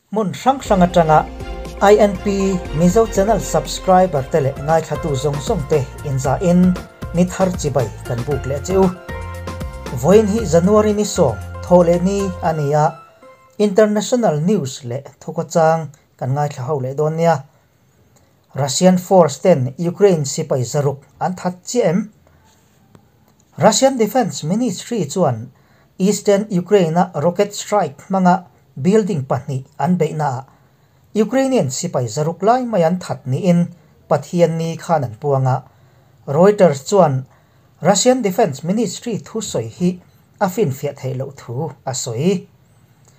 Hmun hrang hrang atanga INP Mizo Channel subscriber te leh ngaithlatu zawng zawng te inzahin ni thar chibai kan buk leh che u. Vawiin hi January ni sawm thawh leh ni a ni a, International News leh thukhawchang kan ngaithla ho leh dawn nia. Russian force ten Ukraine sipai zaruk an that chiah em? Russian Defence Ministry chuan Eastern Ukraine-a rocket strike hmanga building pahnih an beihnaah Ukrainian sipai zaruk lai mai an that niin Pathianni khan an puang a. Reuters chuan Russian Defence Ministry thusawi hi a finfiah theih loh thu a sawi.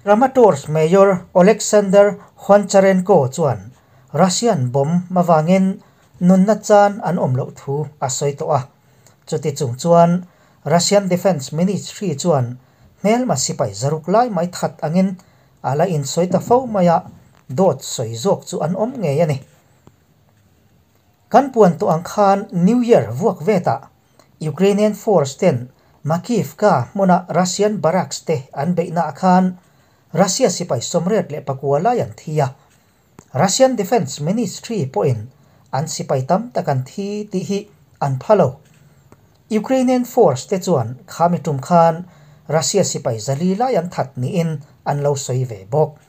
Kramatorsk Mayor Oleksandr Honcharenko chuan Russian bomb avangin nunna chan an awm loh thu a sawi tawh a. Chuti chung chuan Russian Defence Ministry chuan hmelma sipai zaruk lai mai that angin a la insawi ta fo mai a, dawt sawi zawk chu an awm ngei a ni. Kan puan tawh ang khan New Year vuak vetah Ukrainian force ten Makiivka hmuna Russian barracks te an beihnaah khan Russia sipai 84 lai an thi a. Russian Defence Ministry pawhin an sipai tam tak an thi tih hi an pha lo. Ukrainian force te chuan khami tum khan Russia sipai 400 lai an that niin an lo sawi ve bawk.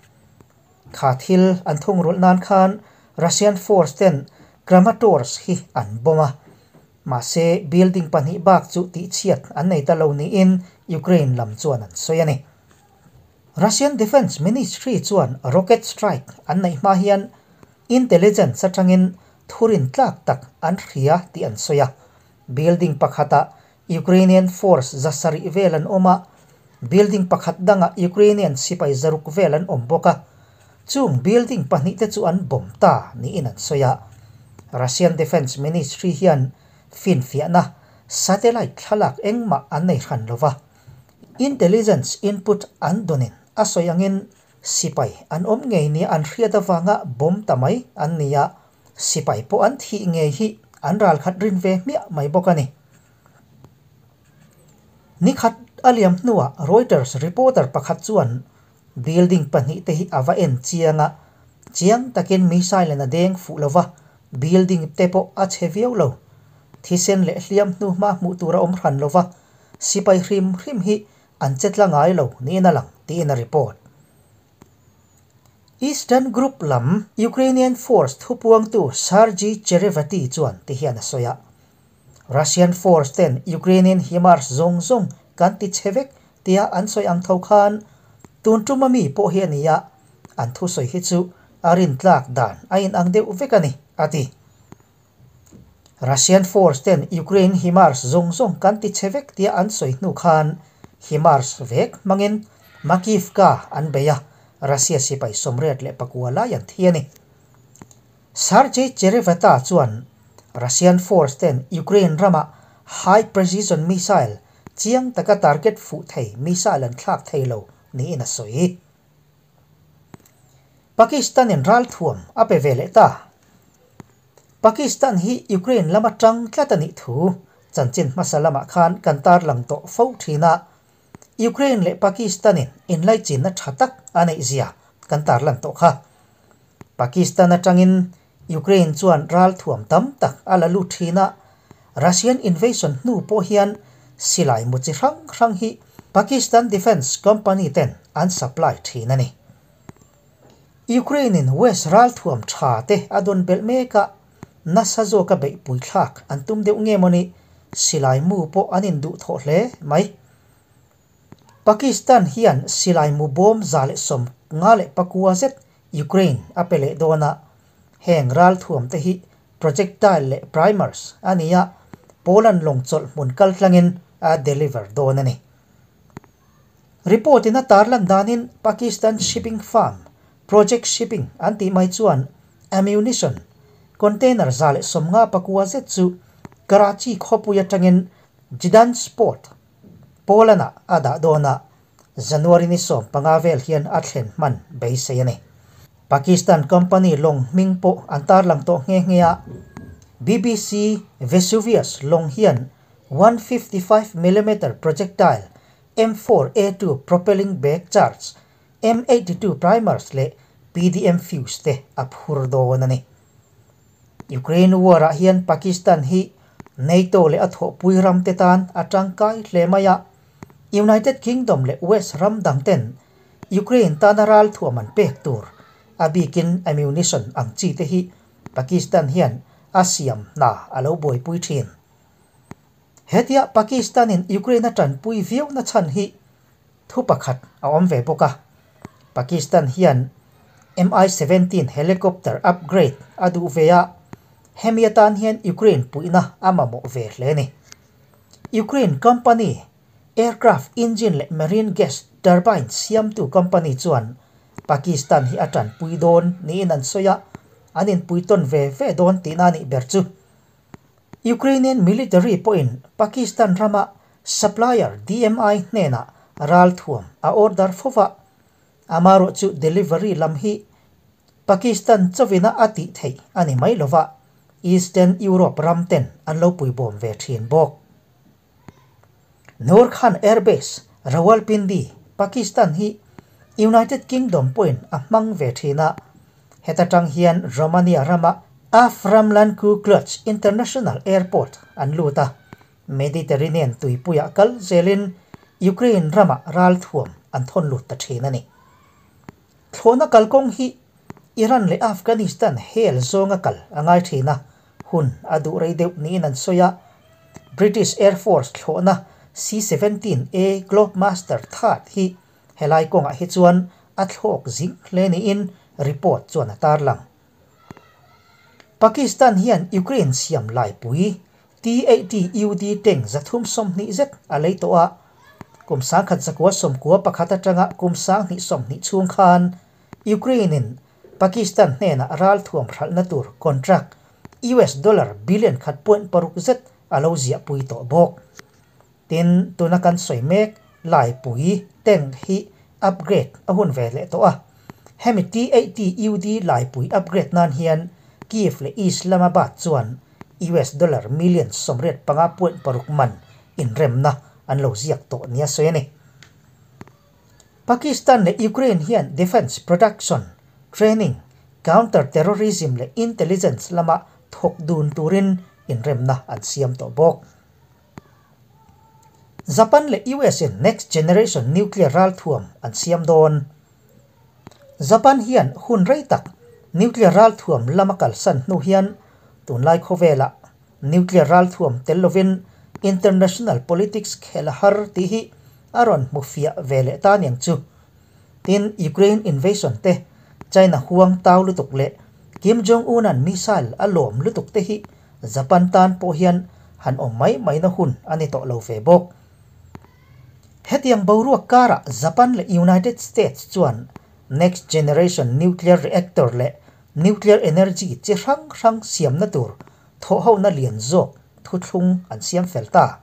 Kha thil an thungrulh nan khan Russian force ten Kramatorsk hi an bomb a. Mahse building pahnih bak chu tihchhiat an nei ta lo niin Ukraine lam chuan an sawi a ni. Russian Defence Ministry chuan rocket strike an neih hma hian intelligence atangin thurin tlak tak an hria tih an sawi a. Building pakhata Ukrainian force 700 vel an awm a, building pakhat danga Ukrainian sipai 600 vel an awm bawk a. Chung building pahnih te chu an bomb ta niin an sawi a. Russian Defence Ministry hian finfiahna satellite thlalak engmah an nei hran lova. Intelligence input an dawnin a sawi angin sipai an awm ngei ni an hriat avanga bomb ta mai an ni a, sipai pawh an thih ngei hi an ral khat rin ve hmiah mai bawk a ni. Nikhat a liam hnuah Reuters reporter pakhat chuan building pahnih te hi a va en chiang a, chiang takin missile in a deng fuh lova, building te pawh a chhe viau lo. Thisen leh hliam hnu hma hmuh tur a awm hran lova, sipai hrim hrim hi an che tla ngai lo niin a lang tiin a report. Eastern Group lam Ukrainian force thupuangtu Sergiy Cherevati chuan ti hian a sawi a. Russian force ten Ukrainian HIMARS zawng zawng kan ti chhe vek tia an sawi ang tho khan tun tuma mi pawh hi a ni a, an thusawi hi chu a rin tlak dan a inang deuh vek a ni, a ti. Russian force ten Ukraine HIMARS zawng zawng kan ti chhe vek tia an sawi hnu khan HIMARS vek hmangin Makiivka an bei a, Russia sipai 89 lai an thi a ni. Sergei Cherevata chuan Russian force ten Ukraine rama high precision missile chiang taka target fuh thei missile an thlak thei lo niin a sawi. Pakistan in ral thuam a pe ve leh ta. Pakistan hi Ukraine lama tang tlat a nih thu chanchin hmasa lamah khan kan tar lang tawh fo thin a. Ukraine leh Pakistan in inlaichinna tha tak a neih zia kan tar lan tawh kha. Pakistan atangin Ukraine chuan ral thuam tam tak a la lut thin a, Russian invasion hnu pawh hian silai mu chi hrang hrang hi Pakistan Defence Company ten an supply thin a ni. Ukraine in West ral thuam tha te a dawn belh mek a, nasa zawka beih pui thlak an tum deuh nge mawni silai mu pawh an induh thawh hle mai. Pakistan hian silai mu bawm 154 zet Ukraine a pe leh dawn a, heng ral thuam te hi projectile leh primers a ni a, Poland lawng chawlh hmun kal tlangin a deliver dawn a ni. Report in a tar lan danin Pakistan shipping firm Project Shipping an tih mai chuan ammunition container 159 zet chu Karachi khawpui atangin Gdansk Port Poland-ah a dah dawn a, January ni 15 vel hian a thlen hman beisei a ni. Pakistan company lawng hming pawh an tar lang tawh nghe nghe a, BBC Vesuvius lawng hian 155mm projectile M4A2 propelling back charge M82 primers leh PDM fuse te a phur dawn a ni. Ukraine war ah hian Pakistan hi NATO leh a thawhpui ram te tan a tangkai hle mai a, United Kingdom leh West ram dang ten Ukraine tana ralthuam an pek tur, a bikin ammunition ang chi te hi Pakistan hian a siam hna a lo buaipui thin. Hetia Pakistan in Ukraine a tanpui viau na chhan hi thu pakhat a awm ve bawk a, Pakistan hian Mi-17 helicopter upgrade a duh ve a, hemi atan hian Ukraine puihna a mamawh ve hle a ni. Ukraine company, aircraft engine leh marine gas turbine siamtu company chuan Pakistan hi a tanpui dawn niin an sawi a, an inpui tawn ve ve dawn tihna a nih ber chu. Ukrainian military pawhin Pakistan rama supplier DMI hnenah ralthuam a order fo va, amarawhchu delivery lam hi Pakistan chawina a tih theih a ni mai lova, Eastern Europe ram ten an lo puibawm ve thin bawk. Noor Khan Air Base, Rawalpindi, Pakistan hi United Kingdom pawhin a hmang ve thin a, heta tang hian Romania rama Avram-Lancu Cluj International Airport an lut a, Mediterranean tuipuiah kal zelin Ukraine ramah ralthuam an thawn lut ta thin a ni. Thlawhna kalkawng hi Iran leh Afghanistan hel zawnga kal a ngai thin a, hun a duh rei deuh niin an sawi a. British Air Force thlawhna C-17A Globemaster Third hi helai kawngah hi chuan a thlawk zing hle niin report chuan a tarlang. Pakistan hian Ukraine siam laipui T-80 UD tank 320 zet a lei tawh a, kum 1991 atanga kum 2020 chhung khan Ukraine-in Pakistan hnenah ralthuam hralhna tur contract US dollar billion 1.6 zet a lo ziahpui tawh bawk. Tin, tuna kan sawi mek laipui tank hi upgrade a hun ve leh tawh a. Hemi T-80 UD laipui upgrade nan hian Kyiv leh Islamabad chuan US dollar million 85.6 man inremna an lo ziak tawh nia sawi a ni. Pakistan leh Ukraine hian defence production, training, counter terrorism leh intelligence lama thawk dun turin inremna an siam tawh bawk. Japan leh US in next generation nuclear ralthuam an siam dawn. Japan hian hun rei tak nuclear ralthuam lama kalsan hnu hian tunlai khawvela nuclear ralthuam tel lovin international politics khel a har tih hi a rawn hmu fiah ve leh ta aniang chu. Tin, Ukraine invasion te, China huang tau lutuk leh Kim Jong Un an missile a lawm lutuk te hi Japan tan pawh hian han awm mai mai na hun a ni tawh lo ve bawk. Hetiang boruak karah Japan leh United States chuan next generation nuclear reactor leh nuclear energy chi hrang hrang siamna tur thawhhona lian zawk thuthlung an siam fel ta.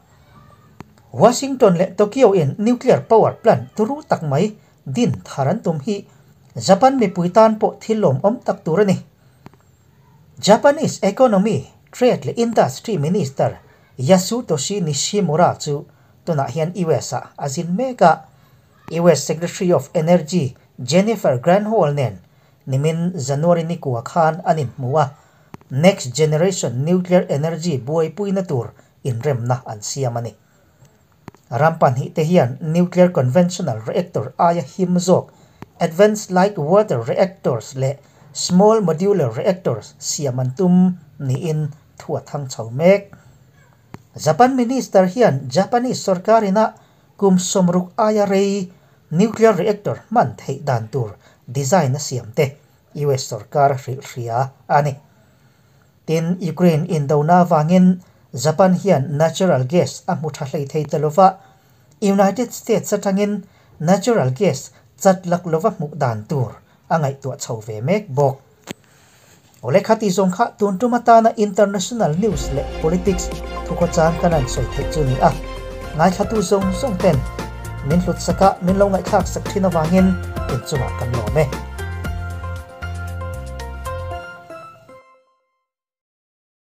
Washington leh Tokyo in nuclear power plant turu tak mai din thar an tum hi Japan mipui tan pawh thil lawmawm tak tur a ni. Japanese Economy, Trade leh Industry Minister Yasutoshi Nishimura chu tunah hian US ah a zin mek a, US Secretary of Energy Jennifer Granholm nen nimin January ni kua khan an inhmu a, next generation nuclear energy buaipuina tur inremna an siam a ni. Ram pahnih te hian nuclear conventional reactor aia him zawk advanced light water reactors leh small modular reactors siam an tum niin thu a thang chho mek. Japan Minister hian Japanese sorkarina kum 60 aia rei nuclear reactor hman theih dan tur design a siam te US sorkar hrilh hria a ni. Tin, Ukraine indona avangin Japan hian natural gas a hmu tha hlei thei ta lova, United States atangin natural gas chat lak lova hmuh dan tur a ngaihtuah chho ve mek bawk. Awle khati zawng kha tun tum atana international news leh politics thukhawchang kan han sawi theih chu ni a. Ngaithlatu zawng zawng ten min hlut saka min lo ngaihthlak sak thin avangin inchungah kan lawm e.